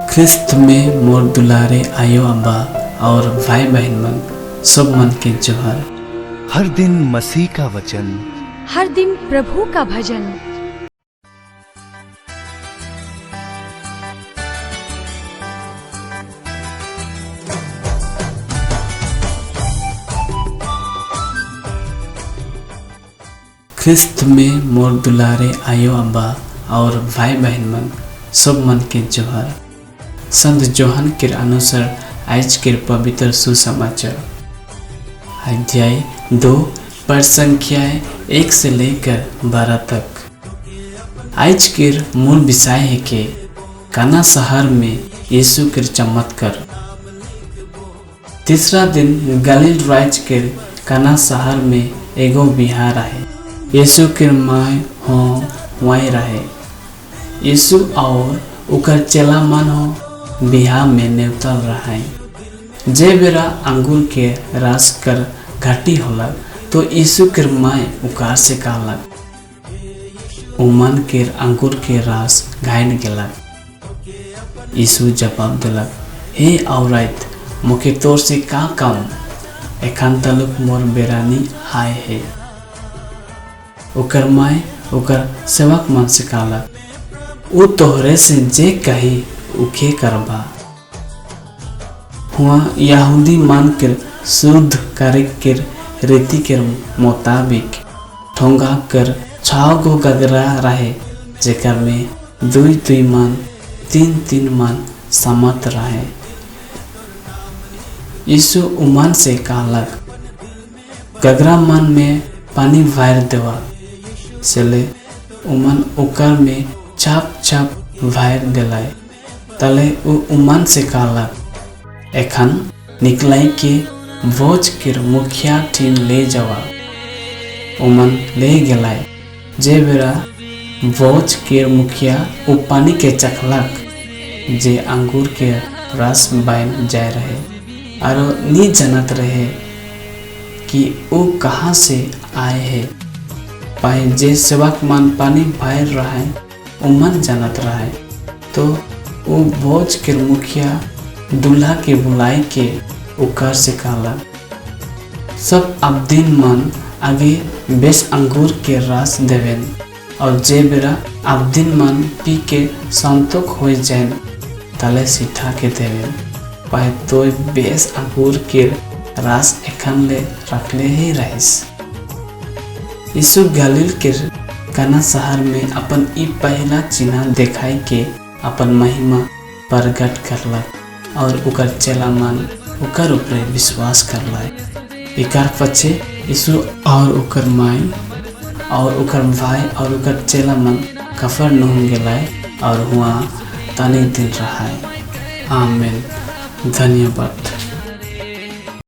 ख्रिस्त में मोर दुलारे आयो अब्बा और भाई बहन मन सब मन के जोहार। हर दिन मसीह का वचन, हर दिन प्रभु का भजन। ख्रिस्त में मोर दुलारे आयो अब्बा और भाई बहन मन सब मन के जोहार। संत जोहन के अनुसार आज के पवित्र सुसमाचार अध्याय 2 पर संख्या 1 से लेकर 12 तक। आज के मूल विषय है कि काना शहर में यीशु के चमत्कार। तीसरा दिन गलील राज्य के काना शहर में एगो बिहार रहे। यीशु के माय हो वहीं रहे। यीशु और उकर चेला मन हो बिहार में नेवतल रहे। जे बेरा अंगूर के रस कर घाटी होला तो यीशु के माय उकार से कहलक, उमन के अंगूर के रस घाट गेलक। यीशु जवाब दिलक, हे औरत, मोके तोर से का काम, एखन तलुक मोर बेरानी आए है। ओकर माय ओकर सेवक मन से कहलक, उ तोहरे से जे कही उखे करबा। हुआ यहूदी मान के शुद्ध करे के रीति के मुताबिक ठोंगा कर 6 गो गगरा रहे, जेकर में 2-2 मन 3-3 मन समत रहे। यीशु उमन से कहलक, गगरा मन में पानी भर देवा। सेले उमन ओकर में छाप छाप भर दिलाए। तले उ उमन से कहलक, एखन निकलाई के भोज के मुखिया ठिन ले जावा। उमन ले गेलाय। जे बेरा भोज के मुखिया उ पानी के चखलक जे अंगूर के रस बन जाय रहे, आरो नी जानत रहे कि उ कहाँ से आए है। पाए जे सेवक मन पानी भर रहे उमन जानत रहे। तो उ भोज के मुखिया दूल्हा के बुलाए के उकर से कहलक, सब अब दिन मन आगे बेस अंगूर के रस देवेन, और जे बेरा अब दिन मन पी के संतोष हो जाए तले सीठा के देवेन। पाए तो बेस अंगूर के रस एखन ले रखले ही रहिस। यीशु गलील के काना शहर में अपन ई पहला चिन्ह देखाई के अपन महिमा प्रकट करलक और उकर चेला मन उकर ऊपर विश्वास करलक। एकर पछे यीशु और उकर माई और उकर भाई और उकर चेला मन कफरनहूम गेलाय और हुआ तनिक दिन रहाय। आमेन। धन्यवाद।